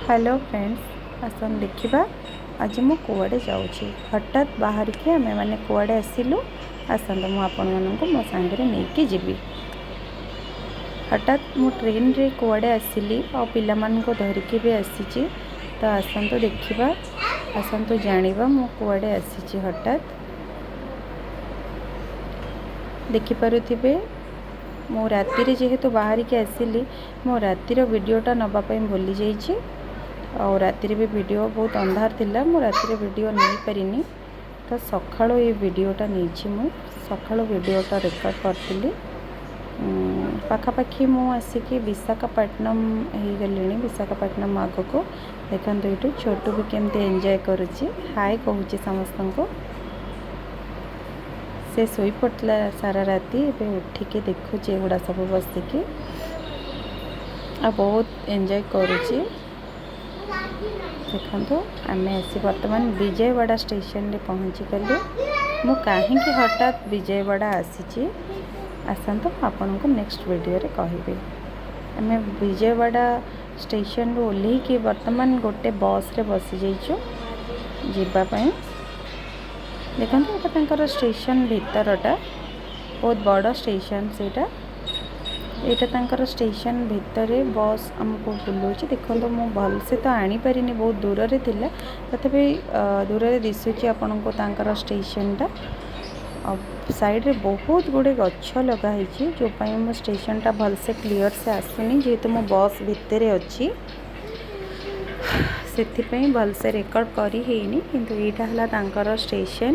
Hello friends, ଆସନ୍ତୁ ଦେଖିବା ଆଜି ମୁଁ କୁଆଡ଼େ ଯାଉଛି। ହଠାତ୍ ବାହାରିକି ଆମେମାନେ କୁଆଡ଼େ ଆସିଲୁ। ଆସନ୍ତୁ, ମୁଁ ଆପଣମାନଙ୍କୁ ମୋ ସାଙ୍ଗରେ ନେଇକି ଯିବି। ହଠାତ୍ ମୁଁ ଟ୍ରେନରେ କୁଆଡ଼େ ଆସିଲି ଆଉ ପିଲାମାନଙ୍କୁ ଧରିକି ବି ଆସିଛି। ତ ଆସନ୍ତୁ ଦେଖିବା, ଆସନ୍ତୁ ଜାଣିବା ମୁଁ କୁଆଡ଼େ ଆସିଛି ହଠାତ୍। ଦେଖିପାରୁଥିବେ, ମୁଁ ରାତିରେ ଯେହେତୁ ବାହାରିକି ଆସିଲି, ମୁଁ ରାତିର ଭିଡ଼ିଓଟା ନେବା ପାଇଁ ଭୁଲି ଯାଇଛି। ଆଉ ରାତିରେ ବି ଭିଡ଼ିଓ ବହୁତ ଅନ୍ଧାର ଥିଲା, ମୁଁ ରାତିରେ ଭିଡ଼ିଓ ନେଇପାରିନି। ତ ସକାଳୁ ଏ ଭିଡ଼ିଓଟା ନେଇଛି ମୁଁ। ସକାଳୁ ଭିଡ଼ିଓଟା ରେକର୍ଡ଼ କରିଥିଲି। ପାଖାପାଖି ମୁଁ ଆସିକି ବିଶାଖାପାଟନମ୍ ହେଇଗଲିଣି, ବିଶାଖାପାଟନମ୍ ଆଗକୁ। ଦେଖନ୍ତୁ, ଏଇଠୁ ଛୋଟୁ ବି କେମିତି ଏନ୍ଜୟ କରୁଛି, ହାଏ କହୁଛି ସମସ୍ତଙ୍କୁ। ସେ ଶୋଇପଡ଼ିଥିଲା ସାରା ରାତି, ଏବେ ଉଠିକି ଦେଖୁଛି ଏଗୁଡ଼ା ସବୁ ବସିକି ଆଉ ବହୁତ ଏନ୍ଜୟ କରୁଛି। ଦେଖନ୍ତୁ, ଆମେ ଆସି ବର୍ତ୍ତମାନ ବିଜୟୱାଡ଼ା ଷ୍ଟେସନରେ ପହଞ୍ଚିଗଲୁ। ମୁଁ କାହିଁକି ହଠାତ୍ ବିଜୟୱାଡ଼ା ଆସିଛି, ଆସନ୍ତୁ ମୁଁ ଆପଣଙ୍କୁ ନେକ୍ସଟ ଭିଡ଼ିଓରେ କହିବି। ଆମେ ବିଜୟୱାଡ଼ା ଷ୍ଟେସନରୁ ଓହ୍ଲେଇକି ବର୍ତ୍ତମାନ ଗୋଟେ ବସ୍ରେ ବସିଯାଇଛୁ ଯିବା ପାଇଁ। ଦେଖନ୍ତୁ, ଏଇଟା ତାଙ୍କର ଷ୍ଟେସନ ଭିତରଟା, ବହୁତ ବଡ଼ ଷ୍ଟେସନ ସେଇଟା। ଏଇଟା ତାଙ୍କର ଷ୍ଟେସନ ଭିତରେ ବସ୍ ଆମକୁ ବୁଲାଉଛି। ଦେଖନ୍ତୁ, ମୁଁ ଭଲସେ ତ ଆଣିପାରିନି, ବହୁତ ଦୂରରେ ଥିଲା, ତଥାପି ଦୂରରେ ଦିଶୁଛି ଆପଣଙ୍କୁ ତାଙ୍କର ଷ୍ଟେସନଟା। ଆଉ ସାଇଡ଼୍ରେ ବହୁତ ଗୁଡ଼ିଏ ଗଛ ଲଗା ହେଇଛି, ଯେଉଁ ପାଇଁ ମୋ ଷ୍ଟେସନଟା ଭଲସେ କ୍ଲିଅର୍ ସେ ଆସୁନି। ଯେହେତୁ ମୁଁ ବସ୍ ଭିତରେ ଅଛି, ସେଥିପାଇଁ ଭଲସେ ରେକର୍ଡ଼ କରି ହେଇନି। କିନ୍ତୁ ଏଇଟା ହେଲା ତାଙ୍କର ଷ୍ଟେସନ।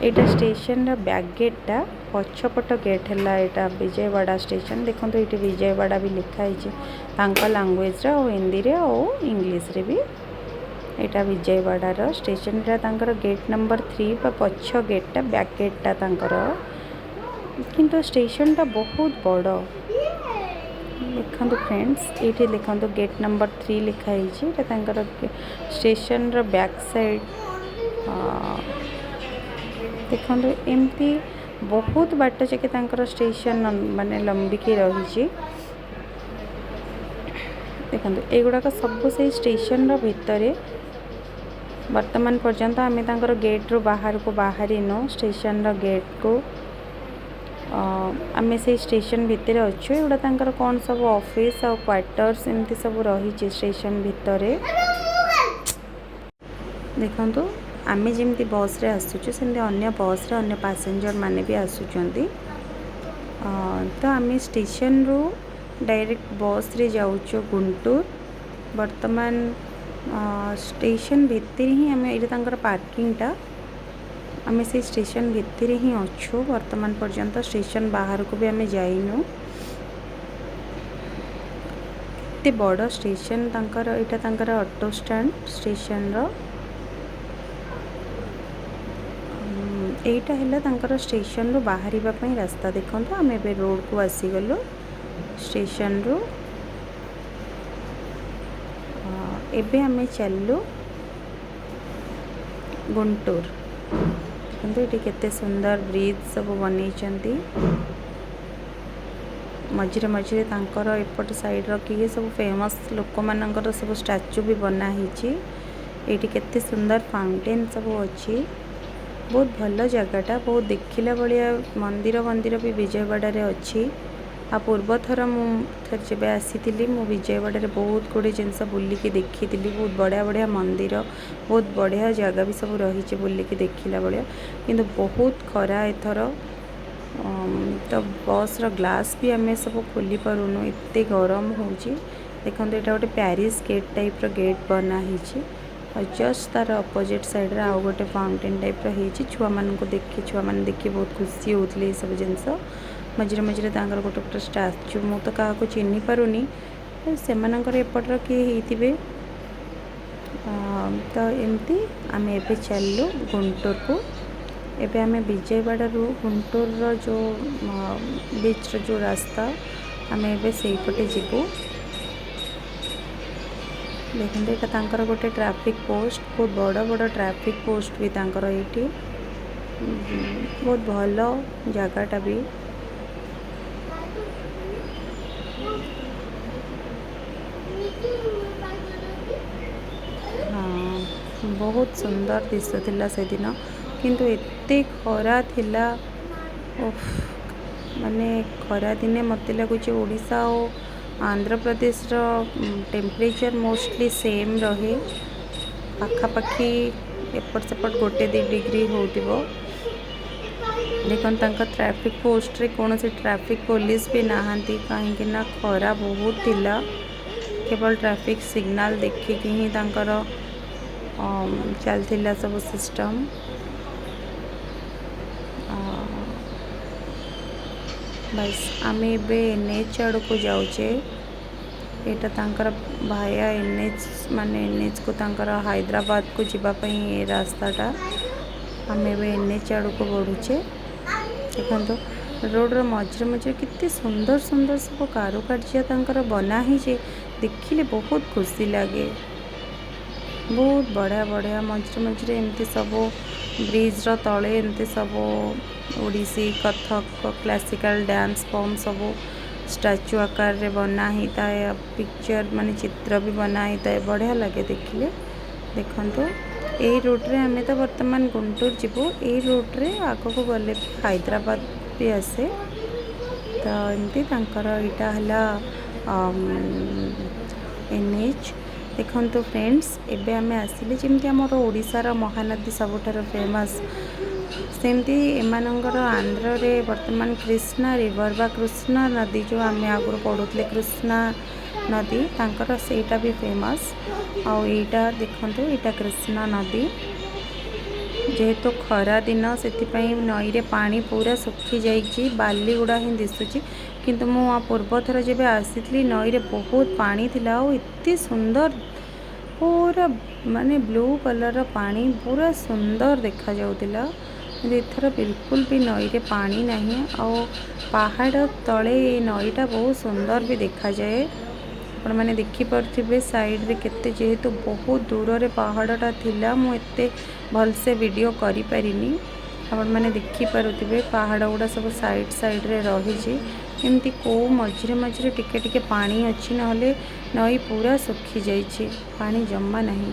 ଏଇଟା ଷ୍ଟେସନର ବ୍ୟାକ୍ ଗେଟ୍ଟା, ପଛପଟ ଗେଟ୍ ହେଲା ଏଇଟା ବିଜୟୱାଡ଼ା ଷ୍ଟେସନ। ଦେଖନ୍ତୁ, ଏଇଠି ବିଜୟୱାଡ଼ା ବି ଲେଖା ହେଇଛି ତାଙ୍କ ଲାଙ୍ଗୁଏଜରେ ଆଉ ହିନ୍ଦୀରେ ଆଉ ଇଂଲିଶରେ ବି। ଏଇଟା ବିଜୟୱାଡ଼ାର ଷ୍ଟେସନଟା, ତାଙ୍କର ଗେଟ୍ ନମ୍ବର 3 ବା ପଛ ଗେଟ୍ଟା, ବ୍ୟାକ୍ ଗେଟ୍ଟା ତାଙ୍କର। କିନ୍ତୁ ଷ୍ଟେସନଟା ବହୁତ ବଡ଼। ଦେଖନ୍ତୁ ଫ୍ରେଣ୍ଡସ୍, ଏଇଠି ଦେଖନ୍ତୁ, ଗେଟ୍ ନମ୍ବର 3 ଲେଖା ହେଇଛି। ଏଇଟା ତାଙ୍କର ଷ୍ଟେସନର ବ୍ୟାକ୍ ସାଇଡ଼୍। ଦେଖନ୍ତୁ, ଏମିତି ବହୁତ ବାଟ ଯାକେ ତାଙ୍କର ଷ୍ଟେସନ ମାନେ ଲମ୍ବିକି ରହିଛି। ଦେଖନ୍ତୁ, ଏଗୁଡ଼ାକ ସବୁ ସେଇ ଷ୍ଟେସନର ଭିତରେ। ବର୍ତ୍ତମାନ ପର୍ଯ୍ୟନ୍ତ ଆମେ ତାଙ୍କର ଗେଟ୍ରୁ ବାହାରକୁ ବାହାରିନୁ। ଷ୍ଟେସନର ଗେଟ୍କୁ ଆମେ ସେଇ ଷ୍ଟେସନ ଭିତରେ ଅଛୁ। ଏଗୁଡ଼ା ତାଙ୍କର କ'ଣ ସବୁ ଅଫିସ୍ ଆଉ କ୍ୱାର୍ଟର୍ସ ଏମିତି ସବୁ ରହିଛି ଷ୍ଟେସନ ଭିତରେ। ଦେଖନ୍ତୁ, ଆମେ ଯେମିତି ବସ୍ରେ ଆସୁଛୁ, ସେମିତି ଅନ୍ୟ ବସ୍ରେ ଅନ୍ୟ ପାସେଞ୍ଜର ମାନେ ବି ଆସୁଛନ୍ତି। ତ ଆମେ ଷ୍ଟେସନରୁ ଡାଇରେକ୍ଟ ବସ୍ରେ ଯାଉଛୁ ଗୁଣ୍ଟୁର। ବର୍ତ୍ତମାନ ଷ୍ଟେସନ ଭିତରେ ହିଁ ଆମେ, ଏଇଟା ତାଙ୍କର ପାର୍କିଂଟା, ଆମେ ସେଇ ଷ୍ଟେସନ ଭିତରେ ହିଁ ଅଛୁ ବର୍ତ୍ତମାନ ପର୍ଯ୍ୟନ୍ତ। ଷ୍ଟେସନ ବାହାରକୁ ବି ଆମେ ଯାଇନୁ। ଏତେ ବଡ଼ ଷ୍ଟେସନ ତାଙ୍କର। ଏଇଟା ତାଙ୍କର ଅଟୋ ଷ୍ଟାଣ୍ଡ ଷ୍ଟେସନର। ଏଇଟା ହେଲା ତାଙ୍କର ଷ୍ଟେସନରୁ ବାହାରିବା ପାଇଁ ରାସ୍ତା। ଦେଖନ୍ତୁ, ଆମେ ଏବେ ରୋଡ଼କୁ ଆସିଗଲୁ ଷ୍ଟେସନରୁ। ଏବେ ଆମେ ଚାଲିଲୁ ଗୁଣ୍ଟୁର। ଦେଖନ୍ତୁ, ଏଠି କେତେ ସୁନ୍ଦର ବ୍ରିଜ୍ ସବୁ ବନେଇଛନ୍ତି। ମଝିରେ ମଝିରେ ତାଙ୍କର ଏପଟ ସାଇଡ଼୍ର କିଏ ସବୁ ଫେମସ୍ ଲୋକମାନଙ୍କର ସବୁ ଷ୍ଟାଚୁ ବି ବନା ହେଇଛି। ଏଇଠି କେତେ ସୁନ୍ଦର ଫାଉଣ୍ଟେନ୍ ସବୁ ଅଛି। ବହୁତ ଭଲ ଜାଗାଟା, ବହୁତ ଦେଖିଲା ଭଳିଆ ମନ୍ଦିର ମନ୍ଦିର ବି ବିଜୟୱାଡ଼ାରେ ଅଛି। ଆଉ ପୂର୍ବଥର ମୁଁ ଥରେ ଯେବେ ଆସିଥିଲି, ମୁଁ ବିଜୟୱାଡ଼ାରେ ବହୁତ ଗୁଡ଼ିଏ ଜିନିଷ ବୁଲିକି ଦେଖିଥିଲି। ବହୁତ ବଢ଼ିଆ ବଢ଼ିଆ ମନ୍ଦିର, ବହୁତ ବଢ଼ିଆ ଜାଗା ବି ସବୁ ରହିଛି ବୁଲିକି ଦେଖିଲା ଭଳିଆ। କିନ୍ତୁ ବହୁତ ଖରା ଏଥର ତ ବସ୍ର ଗ୍ଲାସ୍ ବି ଆମେ ସବୁ ଖୋଲି ପାରୁନୁ, ଏତେ ଗରମ ହେଉଛି। ଦେଖନ୍ତୁ, ଏଇଟା ଗୋଟେ ପ୍ୟାରିସ୍ ଗେଟ୍ ଟାଇପ୍ର ଗେଟ୍ ବନା ହେଇଛି ଆଉ ଜଷ୍ଟ ତାର ଅପୋଜିଟ୍ ସାଇଡ଼୍ରେ ଆଉ ଗୋଟେ ଫାଉଣ୍ଟେନ୍ ଟାଇପ୍ର ହେଇଛି। ଛୁଆମାନଙ୍କୁ ଦେଖି, ଛୁଆମାନେ ଦେଖି ବହୁତ ଖୁସି ହେଉଥିଲେ ଏସବୁ ଜିନିଷ। ମଝିରେ ମଝିରେ ତାଙ୍କର ଗୋଟେ ଗୋଟେ ଷ୍ଟାଚୁ, ମୁଁ ତ କାହାକୁ ଚିହ୍ନି ପାରୁନି, ସେମାନଙ୍କର ଏପଟର କିଏ ହେଇଥିବେ। ତ ଏମିତି ଆମେ ଏବେ ଚାଲିଲୁ ଗୁଣ୍ଟୁରକୁ। ଏବେ ଆମେ ବିଜୟୱାଡ଼ାରୁ ଗୁଣ୍ଟୁରର ଯେଉଁ ବିଚ୍ର ଯେଉଁ ରାସ୍ତା, ଆମେ ଏବେ ସେଇପଟେ ଯିବୁ। ଦେଖନ୍ତୁ, ଏଇଟା ତାଙ୍କର ଗୋଟେ ଟ୍ରାଫିକ୍ ପୋଷ୍ଟ। ବହୁତ ବଡ଼ ବଡ଼ ଟ୍ରାଫିକ୍ ପୋଷ୍ଟ ବି ତାଙ୍କର ଏଇଠି। ବହୁତ ଭଲ ଜାଗାଟା ବି। ବହୁତ ସୁନ୍ଦର ଦିଶୁଥିଲା ସେଦିନ। କିନ୍ତୁ ଏତେ ଖରା ଥିଲା, ଓଫ୍। ମାନେ ଖରାଦିନେ ମୋତେ ଲାଗୁଛି ଓଡ଼ିଶା ଆଉ ଆନ୍ଧ୍ରପ୍ରଦେଶର ଟେମ୍ପରେଚର୍ ମୋଷ୍ଟଲି ସେମ୍ ରହେ, ପାଖାପାଖି ଏପଟ ସେପଟ 1-2 ଡିଗ୍ରୀ ହେଉଥିବ। ଦେଖନ୍ତୁ, ତାଙ୍କ ଟ୍ରାଫିକ୍ ପୋଷ୍ଟରେ କୌଣସି ଟ୍ରାଫିକ୍ ପୋଲିସ ବି ନାହାନ୍ତି, କାହିଁକି ନା ଖରା ବହୁତ ଥିଲା। କେବଳ ଟ୍ରାଫିକ୍ ସିଗ୍ନାଲ ଦେଖିକି ହିଁ ତାଙ୍କର ଚାଲିଥିଲା ସବୁ ସିଷ୍ଟମ୍। ବାସ୍, ଆମେ ଏବେ ଏନ୍ଏଚ୍ ଆଡ଼କୁ ଯାଉଛେ। ଏଇଟା ତାଙ୍କର ଭାୟା ଏନ୍ଏଚ୍, ମାନେ ଏନ୍ଏଚ୍କୁ ତାଙ୍କର ହାଇଦ୍ରାବାଦକୁ ଯିବା ପାଇଁ ଏ ରାସ୍ତାଟା। ଆମେ ଏବେ ଏନ୍ଏଚ୍ ଆଡ଼କୁ ବଢ଼ୁଛେ। ଦେଖନ୍ତୁ, ରୋଡ଼ର ମଝିରେ ମଝିରେ କେତେ ସୁନ୍ଦର ସୁନ୍ଦର ସବୁ କାରୁକାର୍ଯ୍ୟ ତାଙ୍କର ବନା ହେଇଛି। ଦେଖିଲେ ବହୁତ ଖୁସି ଲାଗେ। ବହୁତ ବଢ଼ିଆ ବଢ଼ିଆ ମଝିରେ ମଝିରେ ଏମିତି ସବୁ ବ୍ରିଜ୍ର ତଳେ ଏମିତି ସବୁ Odissi, Kathak, classical dance form ସବୁ ଷ୍ଟାଚୁ ଆକାରରେ ବନା ହେଇଥାଏ, ପିକ୍ଚର ମାନେ ଚିତ୍ର ବି ବନା ହେଇଥାଏ। ବଢ଼ିଆ ଲାଗେ ଦେଖିଲେ। ଦେଖନ୍ତୁ, ଏଇ ରୁଟ୍ରେ ଆମେ ତ ବର୍ତ୍ତମାନ ଗୁଣ୍ଟୁର ଯିବୁ। ଏଇ ରୁଟ୍ରେ ଆଗକୁ ଗଲେ ବି ହାଇଦ୍ରାବାଦ ବି ଆସେ। ତ ଏମିତି ତାଙ୍କର ଏଇଟା ହେଲା ଏନ୍ଏଚ୍। ଦେଖନ୍ତୁ ଫ୍ରେଣ୍ଡସ୍, ଏବେ ଆମେ ଆସିଲେ। ଯେମିତି ଆମର ଓଡ଼ିଶାର ମହାନଦୀ ସବୁଠାରୁ ଫେମସ୍, ସେମିତି ଏମାନଙ୍କର ଆନ୍ଧ୍ରରେ ବର୍ତ୍ତମାନ କୃଷ୍ଣା ରିଭର ବା କୃଷ୍ଣା ନଦୀ, ଯେଉଁ ଆମେ ଆଗରୁ ପଢ଼ୁଥିଲେ କୃଷ୍ଣା ନଦୀ, ତାଙ୍କର ସେଇଟା ବି ଫେମସ୍। ଆଉ ଏଇଟା ଦେଖନ୍ତୁ, ଏଇଟା କୃଷ୍ଣା ନଦୀ। ଯେହେତୁ ଖରା ଦିନ, ସେଥିପାଇଁ ନଈରେ ପାଣି ପୁରା ଶୁଖି ଯାଇଛି, ବାଲି ଗୁଡ଼ା ହିଁ ଦିଶୁଛି। କିନ୍ତୁ ମୁଁ ଆ ପୂର୍ବ ଥର ଯେବେ ଆସିଥିଲି, ନଈରେ ବହୁତ ପାଣି ଥିଲା ଆଉ ଏତେ ସୁନ୍ଦର ପୁରା ମାନେ ବ୍ଲୁ କଲର୍ର ପାଣି ପୁରା ସୁନ୍ଦର ଦେଖାଯାଉଥିଲା। କିନ୍ତୁ ଏଥର ବିଲକୁଲ ବି ନଈରେ ପାଣି ନାହିଁ। ଆଉ ପାହାଡ଼ ତଳେ ଏ ନଈଟା ବହୁତ ସୁନ୍ଦର ବି ଦେଖାଯାଏ। ଆପଣମାନେ ଦେଖିପାରୁଥିବେ ସାଇଡ଼୍ରେ କେତେ, ଯେହେତୁ ବହୁତ ଦୂରରେ ପାହାଡ଼ଟା ଥିଲା, ମୁଁ ଏତେ ଭଲସେ ଭିଡ଼ିଓ କରିପାରିନି। ଆପଣମାନେ ଦେଖିପାରୁଥିବେ, ପାହାଡ଼ ଗୁଡ଼ା ସବୁ ସାଇଡ଼୍ ସାଇଡ଼୍ରେ ରହିଛି। ଏମିତି କେଉଁ ମଝିରେ ମଝିରେ ଟିକେ ଟିକେ ପାଣି ଅଛି, ନହେଲେ ନଈ ପୁରା ଶୁଖି ଯାଇଛି, ପାଣି ଜମା ନାହିଁ।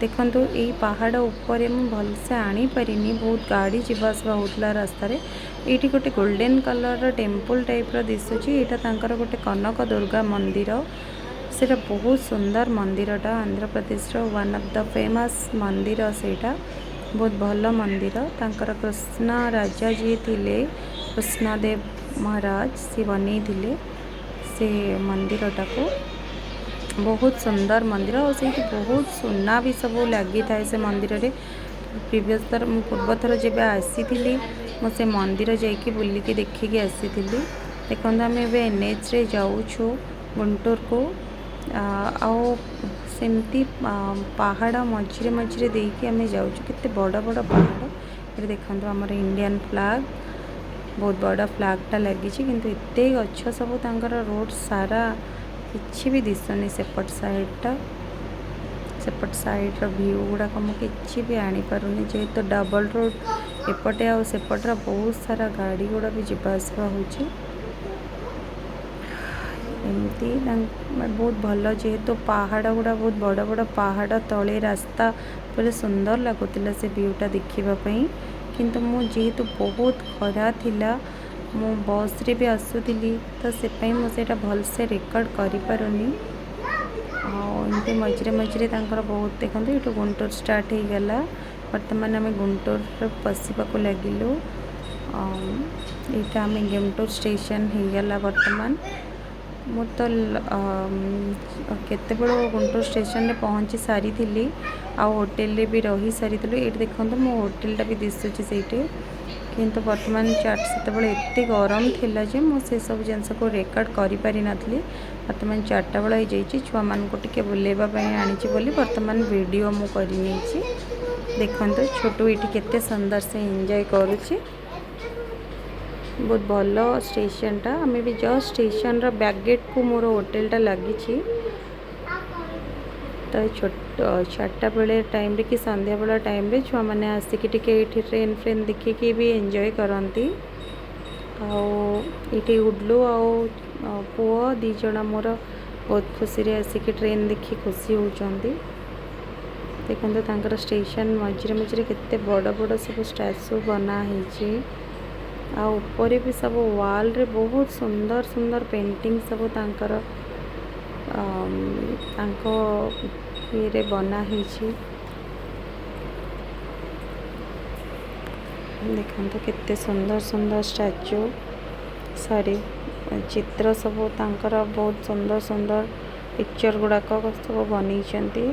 ଦେଖନ୍ତୁ, ଏଇ ପାହାଡ଼ ଉପରେ ମୁଁ ଭଲସେ ଆଣିପାରିନି, ବହୁତ ଗାଡ଼ି ଯିବା ଆସିବା ହେଉଥିଲା ରାସ୍ତାରେ। ଏଇଠି ଗୋଟେ ଗୋଲ୍ଡେନ୍ କଲର୍ର ଟେମ୍ପଲ୍ ଟାଇପ୍ର ଦିଶୁଛି। ଏଇଟା ତାଙ୍କର ଗୋଟେ କନକ ଦୁର୍ଗା ମନ୍ଦିର। ସେଇଟା ବହୁତ ସୁନ୍ଦର ମନ୍ଦିରଟା, ଆନ୍ଧ୍ରପ୍ରଦେଶର ୱାନ୍ ଅଫ୍ the famous ମନ୍ଦିର। ସେଇଟା ବହୁତ ଭଲ ମନ୍ଦିର ତାଙ୍କର। କୃଷ୍ଣ ରାଜା ଯିଏ ଥିଲେ, କୃଷ୍ଣଦେବ ମହାରାଜ, ସିଏ ବନେଇଥିଲେ ସେ ମନ୍ଦିରଟାକୁ। ବହୁତ ସୁନ୍ଦର ମନ୍ଦିର। ଆଉ ସେଇଠି ବହୁତ ସୁନା ବି ସବୁ ଲାଗିଥାଏ ସେ ମନ୍ଦିରରେ। ପ୍ରିଭିୟସ୍ ଥର, ମୁଁ ପୂର୍ବ ଥର ଯେବେ ଆସିଥିଲି, ମୁଁ ସେ ମନ୍ଦିର ଯାଇକି ବୁଲିକି ଦେଖିକି ଆସିଥିଲି। ଦେଖନ୍ତୁ, ଆମେ ଏବେ ଏନ୍ଏଚ୍ରେ ଯାଉଛୁ ଗୁଣ୍ଟୁରକୁ। ଆଉ ସେମିତି ପାହାଡ଼ ମଝିରେ ମଝିରେ ଦେଇକି ଆମେ ଯାଉଛୁ। କେତେ ବଡ଼ ବଡ଼ ପାହାଡ଼! ଏଠି ଦେଖନ୍ତୁ, ଆମର ଇଣ୍ଡିଆନ୍ ଫ୍ଲାଗ୍, ବହୁତ ବଡ଼ ଫ୍ଲାଗ୍ଟା ଲାଗିଛି। କିନ୍ତୁ ଏତେ ଗଛ ସବୁ ତାଙ୍କର ରୋଡ଼ ସାରା, କିଛି ବି ଦିଶୁନି ସେପଟ ସାଇଡ଼୍ଟା। ସେପଟ ସାଇଡ଼୍ର ଭ୍ୟୁ ଗୁଡ଼ାକ ମୁଁ କିଛି ବି ଆଣିପାରୁନି, ଯେହେତୁ ଡବଲ୍ ରୋଡ଼ ଏପଟେ ଆଉ ସେପଟର ବହୁତ ସାରା ଗାଡ଼ି ଗୁଡ଼ା ବି ଯିବା ଆସିବା ହେଉଛି। ଏମିତି ବହୁତ ଭଲ, ଯେହେତୁ ପାହାଡ଼ ଗୁଡ଼ା ବହୁତ ବଡ଼ ବଡ଼ ପାହାଡ଼ ତଳେ ରାସ୍ତା ପୁରା ସୁନ୍ଦର ଲାଗୁଥିଲା ସେ ଭ୍ୟୁଟା ଦେଖିବା ପାଇଁ। କିନ୍ତୁ ମୁଁ ଯେହେତୁ ବହୁତ ଖରା ଥିଲା, ମୁଁ ବସ୍ରେ ବି ଆସୁଥିଲି, ତ ସେଥିପାଇଁ ମୁଁ ସେଇଟା ଭଲସେ ରେକର୍ଡ଼ କରିପାରୁନି। ଆଉ ଏମିତି ମଝିରେ ମଝିରେ ତାଙ୍କର ବହୁତ, ଦେଖନ୍ତୁ, ଏଇଠୁ ଗୁଣ୍ଟୁର ଷ୍ଟାର୍ଟ ହେଇଗଲା। ବର୍ତ୍ତମାନ ଆମେ ଗୁଣ୍ଟୁରରେ ପଶିବାକୁ ଲାଗିଲୁ। ଏଇଟା ଆମେ ଗୁଣ୍ଟୁର ଷ୍ଟେସନ୍ ହେଇଗଲା ବର୍ତ୍ତମାନ। ମୁଁ ତ କେତେବେଳୁ ଗୁଣ୍ଟୁର ଷ୍ଟେସନରେ ପହଞ୍ଚି ସାରିଥିଲି ଆଉ ହୋଟେଲରେ ବି ରହି ସାରିଥିଲୁ। ଏଇଠି ଦେଖନ୍ତୁ, ମୋ ହୋଟେଲଟା ବି ଦିଶୁଛି ସେଇଠି। କିନ୍ତୁ ବର୍ତ୍ତମାନ ଚାଟ ସେତେବେଳେ ଏତେ ଗରମ ଥିଲା ଯେ ମୁଁ ସେସବୁ ଜିନିଷକୁ ରେକର୍ଡ଼ କରିପାରିନଥିଲି। ବର୍ତ୍ତମାନ 4ଟା ବେଳ ହେଇଯାଇଛି। ଛୁଆମାନଙ୍କୁ ଟିକେ ବୁଲେଇବା ପାଇଁ ଆଣିଛି ବୋଲି ବର୍ତ୍ତମାନ ଭିଡ଼ିଓ ମୁଁ କରିନେଇଛି। ଦେଖନ୍ତୁ, ଛୋଟୁ ଏଇଠି କେତେ ସୁନ୍ଦର ସେ ଏନ୍ଜୟ କରୁଛି। ବହୁତ ଭଲ ଷ୍ଟେସନଟା। ଆମେ ବି ଜଷ୍ଟ ଷ୍ଟେସନର ବ୍ୟାକ୍ ଗେଟ୍କୁ ମୋର ହୋଟେଲଟା ଲାଗିଛି। ତ ଛୋଟ 4ଟା ବେଳେ ଟାଇମ୍ରେ କି ସନ୍ଧ୍ୟାବେଳ ଟାଇମ୍ରେ ଛୁଆମାନେ ଆସିକି ଟିକେ ଏଇଠି ଟ୍ରେନ୍ ଫ୍ରେନ୍ ଦେଖିକି ବି ଏନ୍ଜୟ କରନ୍ତି। ଆଉ ଏଇଠି ଗୁଡଲୁ ଆଉ ପୁଅ 2 ଜଣ ମୋର ବହୁତ ଖୁସିରେ ଆସିକି ଟ୍ରେନ୍ ଦେଖି ଖୁସି ହେଉଛନ୍ତି। ଦେଖନ୍ତୁ, ତାଙ୍କର ଷ୍ଟେସନ ମଝିରେ ମଝିରେ କେତେ ବଡ଼ ବଡ଼ ସବୁ ଷ୍ଟାଚୁ ବନା ହେଇଛି। ଆଉ ଉପରେ ବି ସବୁ ୱାଲ୍ରେ ବହୁତ ସୁନ୍ଦର ସୁନ୍ଦର ପେଣ୍ଟିଂ ସବୁ ତାଙ୍କର ତାଙ୍କ ଇଏରେ ବନା ହେଇଛି। ଦେଖନ୍ତୁ, କେତେ ସୁନ୍ଦର ସୁନ୍ଦର ଷ୍ଟାଚୁ, ସରି, ଚିତ୍ର ସବୁ ତାଙ୍କର ବହୁତ ସୁନ୍ଦର ସୁନ୍ଦର ପିକ୍ଚର ଗୁଡ଼ାକ ସବୁ ବନେଇଛନ୍ତି।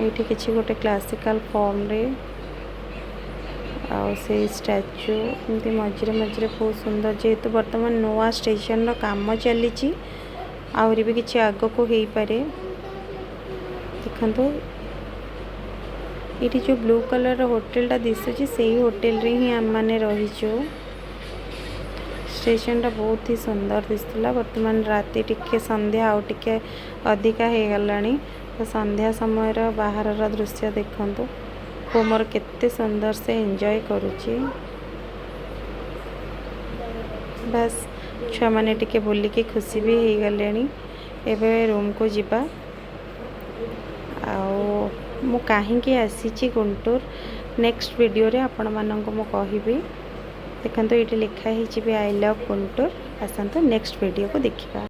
ଏଇଠି କିଛି ଗୋଟେ କ୍ଲାସିକାଲ ଫର୍ମରେ ଆଉ ସେଇ ଷ୍ଟାଚୁ ଏମିତି ମଝିରେ ମଝିରେ ବହୁତ ସୁନ୍ଦର। ଯେହେତୁ ବର୍ତ୍ତମାନ ନୂଆ ଷ୍ଟେସନର କାମ ଚାଲିଛି, ଆହୁରି ବି କିଛି ଆଗକୁ ହେଇପାରେ। ଦେଖନ୍ତୁ, ଏଇଠି ଯେଉଁ ବ୍ଲୁ କଲର୍ର ହୋଟେଲଟା ଦିଶୁଛି, ସେଇ ହୋଟେଲରେ ହିଁ ଆମେମାନେ ରହିଛୁ। ଷ୍ଟେସନଟା ବହୁତ ହି ସୁନ୍ଦର ଦିଶୁଥିଲା। ବର୍ତ୍ତମାନ ରାତି ଟିକେ ସନ୍ଧ୍ୟା ଆଉ ଟିକେ ଅଧିକା ହେଇଗଲାଣି, ତ ସନ୍ଧ୍ୟା ସମୟର ବାହାରର ଦୃଶ୍ୟ ଦେଖନ୍ତୁ। ପୁଅ ମୋର କେତେ ସୁନ୍ଦର ସେ ଏନ୍ଜୟ କରୁଛି। ବାସ୍, ଛୁଆମାନେ ଟିକେ ବୁଲିକି ଖୁସି ବି ହେଇଗଲେଣି। ଏବେ ରୁମ୍କୁ ଯିବା। ଆଉ ମୁଁ କାହିଁକି ଆସିଛି ଗୁଣ୍ଟୁର, ନେକ୍ସଟ ଭିଡ଼ିଓରେ ଆପଣମାନଙ୍କୁ ମୁଁ କହିବି। ଦେଖନ୍ତୁ, ଏଇଠି ଲେଖା ହେଇଛି ବି, "I love Guntur." ଆସନ୍ତୁ, ନେକ୍ସଟ ଭିଡ଼ିଓକୁ ଦେଖିବା।